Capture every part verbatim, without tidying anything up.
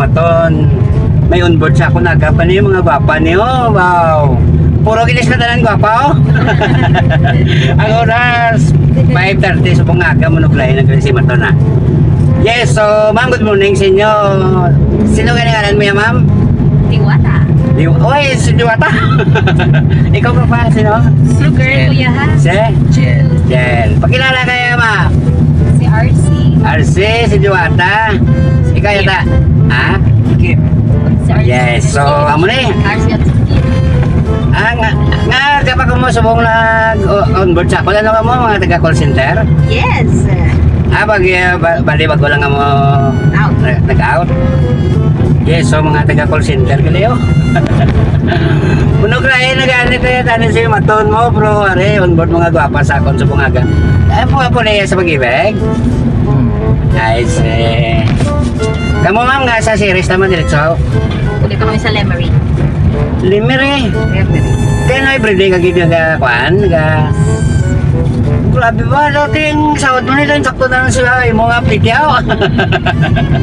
Aton, may on board sa akon aga pa ni, mga gwapa ni, oh. Wow. Puro gid sila tanan gwapa, oh. Ang oras, five thirty, subong nga aga, manuglayan na si Maton, ah. Yes, so, ma'am, good morning sa inyo. Sino gani ngalan mo yan, ma'am? Diwata. Di, oy, si Diwata. Ikaw pa pa, sino? Blue girl, Jel. Kuya, ha? Si? Jel. Jel. Pakilala kayo, ma. Si R C. R C, si Diwata. Ikaw yata? Ha? Kim. Si R C. Yes, so, amo ni. R C at si Kim. Ah, nga, nga, kapa ko mo subong nag o-, on board sa ako. Ano ka mo, mga taga call center? Yes. Ah, pag, ah, ba-, bali, bago lang ka mo Out. na-, nag-out? Yes, so, mga taga call center, gali, oh. Puno ka, eh, nag-anit, eh, tani si Maton mo, bro, are, on board mga gwapa sa akon sa bungaga. Ay, po, po na sa pag-ibig? Hmm. Ay, si... Kamu, ma'am, nga sa series naman, diretso? Pwede pa kami sa Lemery. Lemery? Lemery. Kaya na everyday ka gid nga, kuan, nga... Grabe ba? Dati yung sahod mo nila, sakto na lang sila, yung mga update yaw.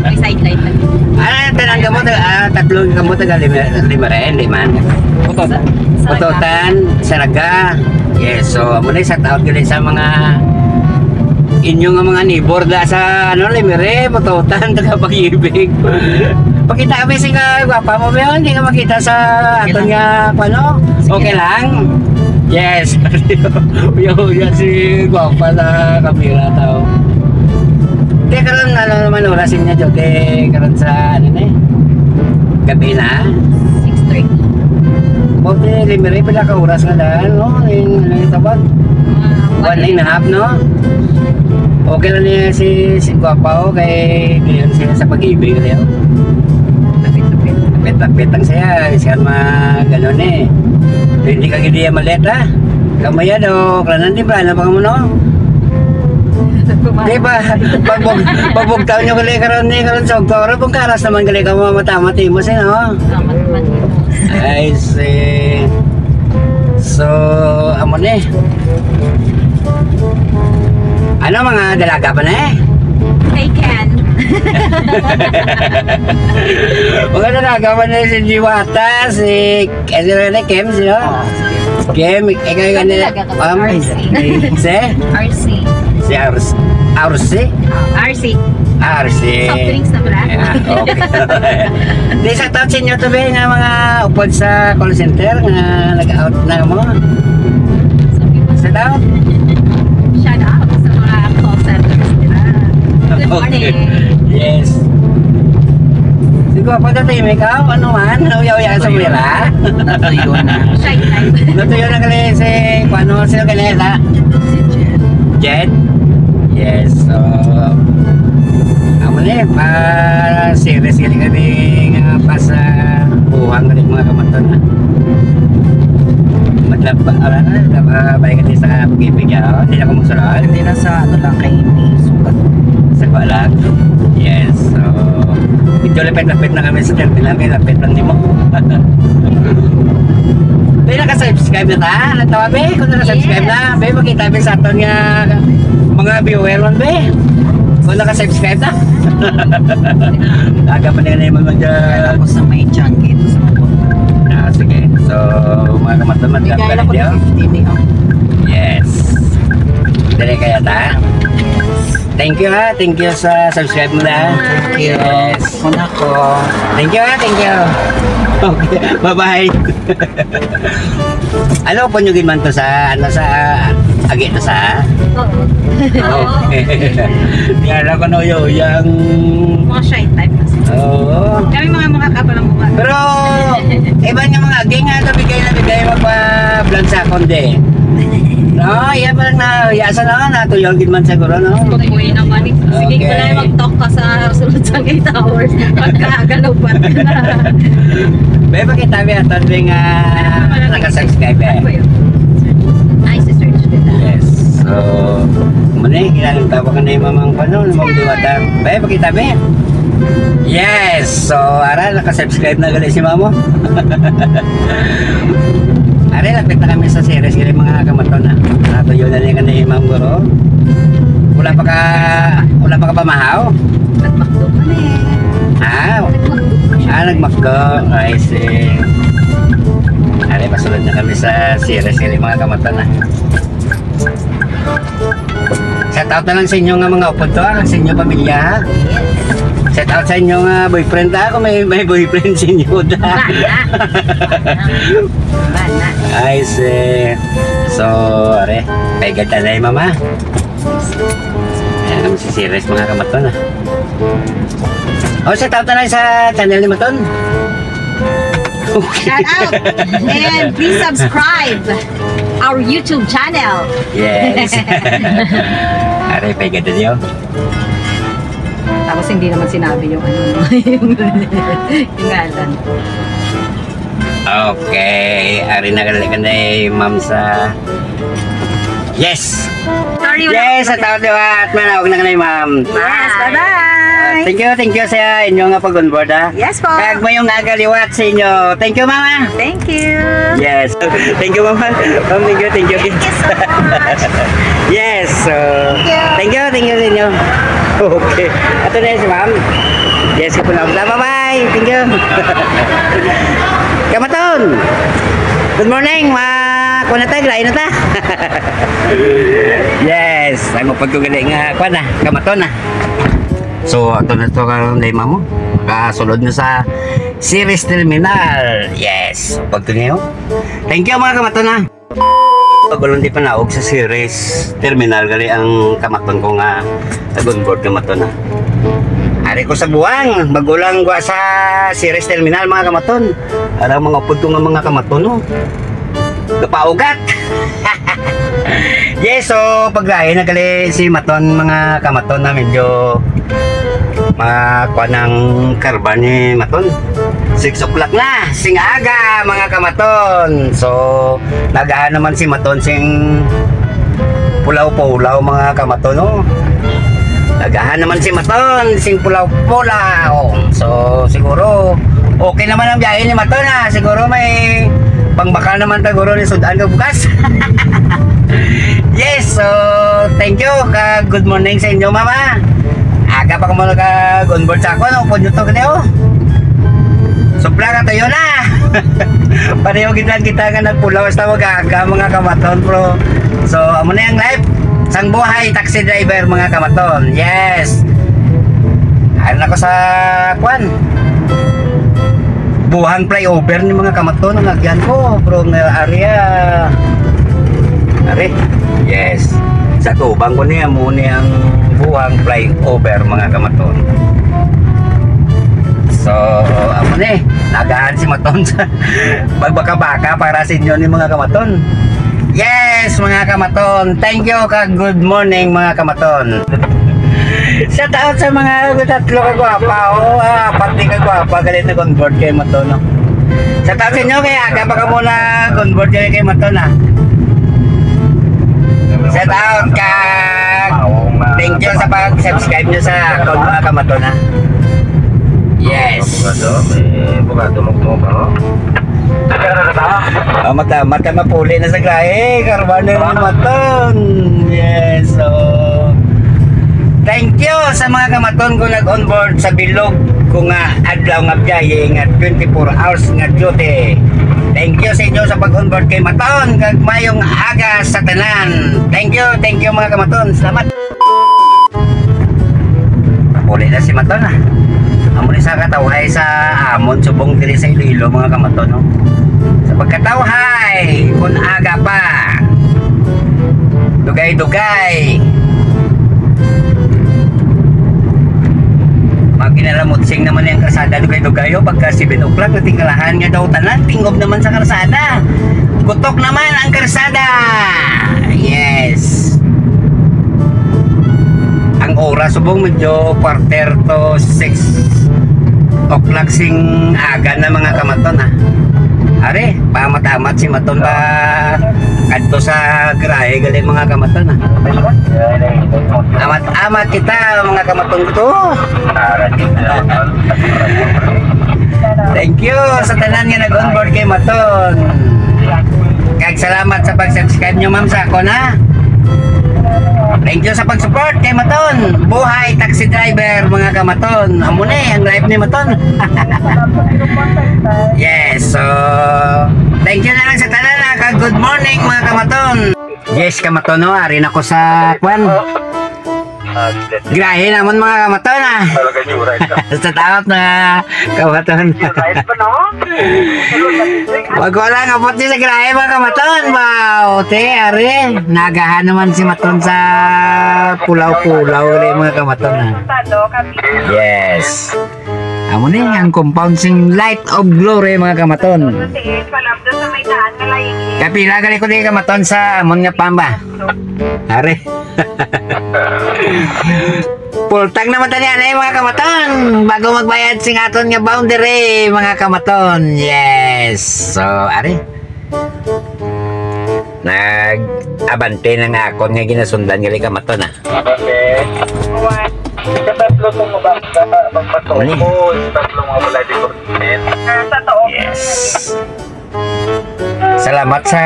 May sideline lang. Ah, tanan ka mo, ta-, ah, tatlo ka mo, taga Lemery, Lemery, hindi man. Sa, sa Ototan, Saraga. Yes, so, amo na, shout out gali sa mga inyo nga mga neighbor da sa, ano, Lemery, Ototan, taga Pag-ibig. Pakita kami si ka, gwapa mo ba yun? Hindi ka makita sa Okay aton lang. nga, ano? Sige Okay lang. lang? Yes. Uya-uya si gwapa sa kamera tao. Di, karon, ano naman oras inyo, Jote? Karon sa, ano na eh? Gabi na? Six thirty. Bote, Lemery, pila ka oras nga daan, no? Yung, ano yung tawag? Ah, One and a half, no? Okay lang niya si, si Guapa, oh, kay ngayon siya sa Pag-ibig, ano yun? Lapit-lapit. Lapit-lapit ang saya, siya mag, ano ni. Hindi ka gid iya maleta. Kamaya daw, kanan di ba, ano ba mo, no? Di ba? Pagbug-, pagbugtaw nyo gali karon ni, karon sa October, kung karas naman gali ka mo, matamat mo, sino? Tama naman. I see. So, amo ni. Ano, mga dalaga pa na eh? They can. Mga dalaga pa na si Diwata, si, eh, si Rene Kim, sino? Ah, sige. Kim, ikaw yung Ano ano, talaga to? um, R C. Si? R C. Si R C. R C? Ah, R C. Ah, R C. Soft drinks na pala. Ah, okay. Di, shout out sa inyo to, be, nga mga upod sa call center nga nag-out na mo. Shout out. Shout out sa mga call centers, di ba? Good Okay. morning. Yes. Siguro pa dati, may ka, ano man, nauya-uya sa Natuyo. Mira. Natuyo na. Shy type. Natuyo na gali si, ano, sino gali na? Si Jen. Jen? Yes, so, amo ni, pa series gali kami nga pa sa buhang gali mga kamaton na. Maglaba, ala na, laba, bay ka sa pag-ibig, ah. Hindi na ko magsulod. Hindi na sa ano lang, kay ini, sugat. Sa kuha lang? Yes, so, medyo lapit-lapit na kami sa terminal, kay lapit lang nimo. Be, naka-subscribe na ta? Ano tawag, be? Kung naka-subscribe na, Yes. be, makita, be, sa aton nga mga viewer man, be. Kung naka-subscribe na. Aga pa na yun, man, mag- Tapos sa may chunk, ito sa mga Ah, sige. So, mga kamat-kamat, Bigay lang ko ng fifty ni, oh. Yes. Dali kaya ta? Thank you, ha. Thank you sa subscribe mo na. Thank you. Yes. Una ko. Thank you, ha. Thank you. Okay. Bye-bye. Ano po nyo gid man to sa, ano, sa, agi to sa? Oo. Okay. Kaya lang ko na yung Mga shy type kasi. Oo. Kami mga makakapa lang mukha. Pero, iba nga mga agi nga, nabigay, nabigay, magpa-vlog sa akon, de. No, iya pa lang na, iya sa lang, natuyo gid man siguro, no? Pag-uwi naman, eh. Sige, Okay. wala na mag-talk ka sa sulod sa eight hours. Pagkagalobat ka na. Be, pakita mo yung aton, be, nga Ano pala? naka-subscribe, eh. Ano ba yun? Ay, si search ko na. Yes. So, muna yung kailangan tawag ka na yung mamang pano, na mag-iwata. Be, pakita, be. Yes. So, ara, naka-subscribe na gali si mamo. Are, lapit na kami sa series, gali mga kamaton, ha. Natuyo na niya kanay, Ma'am Guro. Wala pa ka, wala pa ka pamahaw? Nagmakdo kami. Ah. Nagmakdo Ah, nagmakdo. I see. Ari, pasulod na kami sa Ceres, mga kamaton, ah. Shout out na lang sa inyo nga mga upod to, ah, sa inyo pamilya, ha? Shout out sa inyo nga boyfriend, ah, kung may, may boyfriend sa inyo, da. Bana. Bana. I see. So, are, kay ganda na yung mama. Ayan naman si Ceres, mga kamaton, ah. Oh, shout out na lang sa channel ni Maton. Shout out. And please subscribe our YouTube channel. Yes. Are, kay ganda niyo. Tapos hindi naman sinabi yung ano, yung, yung ngalan. Okay, ari na gali ka na eh, ma'am, sa... Yes! Sorry, wala Yes, akong sa tawag, di ba? At manaog na ka na, ma'am. Yes, bye-bye. Thank you, thank you sa inyo nga pag-onboard, ha? Yes po. Kag mayong aga liwat sa inyo. Thank you, mama. Thank you. Yes. Thank you, mama. Ma'am, thank you, thank you. Thank you so much. Yes, so, Thank you. Thank you, thank you sa inyo. Okay. Ato na yun si ma'am. Yes, kapag na. Bye-bye. Thank you. Kamaton. Good morning. Ma, kuha na ta, gray na ta. Yes, ang upod ko gali nga, kuha na, kamaton na. So, ato na to karon, day, mamo. Kasulod na sa Ceres Terminal. Yes, upod ko niyo. Thank you, mga kamaton, ha. Pagulong di pa naog sa Ceres Terminal, gali ang kamaton ko nga nag-onboard kamaton, ha. Ari ko sa buwang, magulang gwa sa Ceres Terminal, mga kamaton. Arang mga upod ko nga mga kamaton, no? Gapaugat. Yes, so paglain na gali si Maton, mga kamaton, na medyo makuha ng karban ni Maton. Six o'clock na, sing aga, mga kamaton. So, nagahan naman si Maton sing pulaw-pulaw, mga kamaton, no? Nagahan naman si Maton sing pulaw-pulaw. So, siguro, okay naman ang biyahe ni Maton, ah. Siguro may pangbakal naman ta, guro, ni sud-an nga bugas. Yes, so, thank you. Ka, good morning sa inyo, mama. Aga pa ko mo nag-onboard sa ako, no? Upod nyo to, kani, oh. Sobra ka tayo na. Pareho gid lang kita nga nagpulaw, basta mag-aga, mga kamaton, bro. So, amo na yung life sang buhay taxi driver, mga kamaton. Yes. Ano na ko sa, kwan? Buhang flyover ni, mga kamaton, ang agyan ko, bro, nga area. Are, yes. Sa tubang ko niya, mo ni ang buhang flyover, mga kamaton. So, amo ni, nagahan si Maton sa pagbaka-baka para sa inyo ni, mga kamaton. Yes, mga kamaton. Thank you, kag good morning, mga kamaton. Shout out sa mga tatlo ka gwapa, o, ah, apat di ka gwapa, galit na convert kay Maton, no? Shout out sa inyo, kay aga pa ka muna convert kay, kay Maton, ah. Shout out, kag thank you sa pag-subscribe nyo sa account, mga kamaton, ah. Yes. Bukado, may bukado mo, mo, no? Ah, mata, mata mapuli na sa grahe. Karban na ni Maton. Yes, so, thank you sa mga kamaton ko nag-onboard sa bilog ko nga adlaw nga biyahe nga twenty-four hours nga duty. Thank you sa inyo sa pag-onboard kay Maton. Kag mayong aga sa tanan. Thank you, thank you, mga kamaton. Salamat. Uli na si Maton, ah. Amo ni sa katawhay sa amon subong diri sa Iloilo, mga kamaton, no? Sa pagkatawhay, kun aga pa. Dugay-dugay. Maginalamutsing naman yung karsada, dugay-dugay, oh. Pagka seven o'clock, natingalahan nga daw tanan, tingob naman sa karsada. Kutok naman ang karsada. Yes. Ang oras subong medyo quarter to six o'clock sing aga na, mga kamaton, ah. Are, paamat-amat si Maton ba kadto sa garahe gali, mga kamaton, ah. Amat-amat kita, mga kamaton ko. Thank you sa tanan nga nag-onboard kay Maton. Kag salamat sa pag-subscribe nyo, ma'am, sa ako na. Thank you sa pag-support kay Maton. Buhay taxi driver, mga kamaton. Amo ni ang life ni Maton. Yes, so thank you na lang sa tanan, ha, kag good morning, mga kamaton. Yes, kamaton, no, ari na ko sa kwan. Grahe namon, mga kamaton, ah. Talaga yung right. Sa taot na kamaton. Right pa, no? Wag ko lang, abot ni sa grahe, mga kamaton. Wow, te, ari. Naagahan naman si Maton sa pulaw-pulaw, gali, mga kamaton, ah. Yes. Amo ni ang compound sing Light of Glory, mga kamaton. Kapila gali ko di kamaton sa amon nga pamba. Ari. Full tank naman tani, anay, mga kamaton. Bago magbayad sing aton nga boundary, mga kamaton. Yes. So, ari. Nag-abante na nga akon nga ginasundan gali, kamaton, ah. Abante. Katatlo tong mabasa, magpatuko, Ano? Tatlo nga wala di ko. Yes. Salamat sa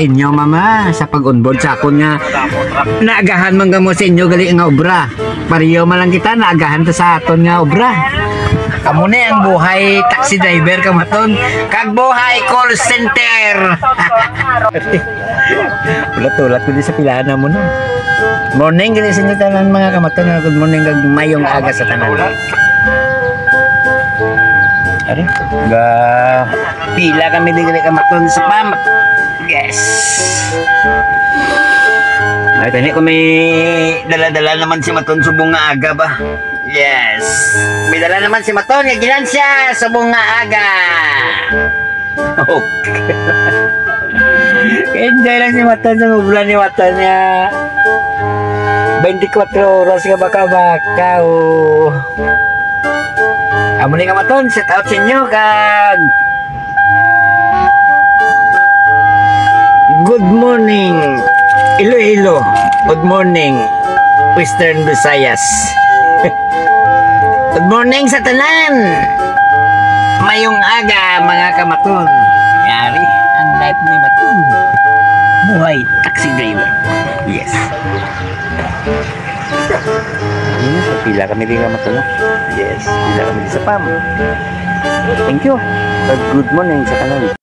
inyo, mama, sa pag-onboard sa akon nga naagahan man kamo sa inyo gali nga obra. Pareho man lang kita, naagahan ta sa aton nga obra. Amo ni ang buhay taxi driver, kamaton, kag buhay call center. Ulat-ulat ko di sa pilahan mo, no? Morning, gali sa inyo tanan, mga kamaton. Good morning, kag mayong aga sa tanan. Ari, ga pila kami di gali kamaton sa pump. Yes. Ay, tani ko may dala-dala naman si Maton subong nga aga ba? Yes. May dala naman si Maton nga ginansya subong nga aga. Okay. Enjoy lang si Maton sa obra ni Maton nga twenty-four oras nga baka-baka, oh. Amo ni, kamaton, shout out sa inyo kag good morning, Iloilo. Good morning, Western Visayas. Good morning sa tanan. Mayong aga, mga kamaton. Yari ang life ni Maton. Buhay taxi driver. Yes. Yes, pila kami di nga matulog. Yes, pila kami di sa pam. Thank you. Good morning sa tanan.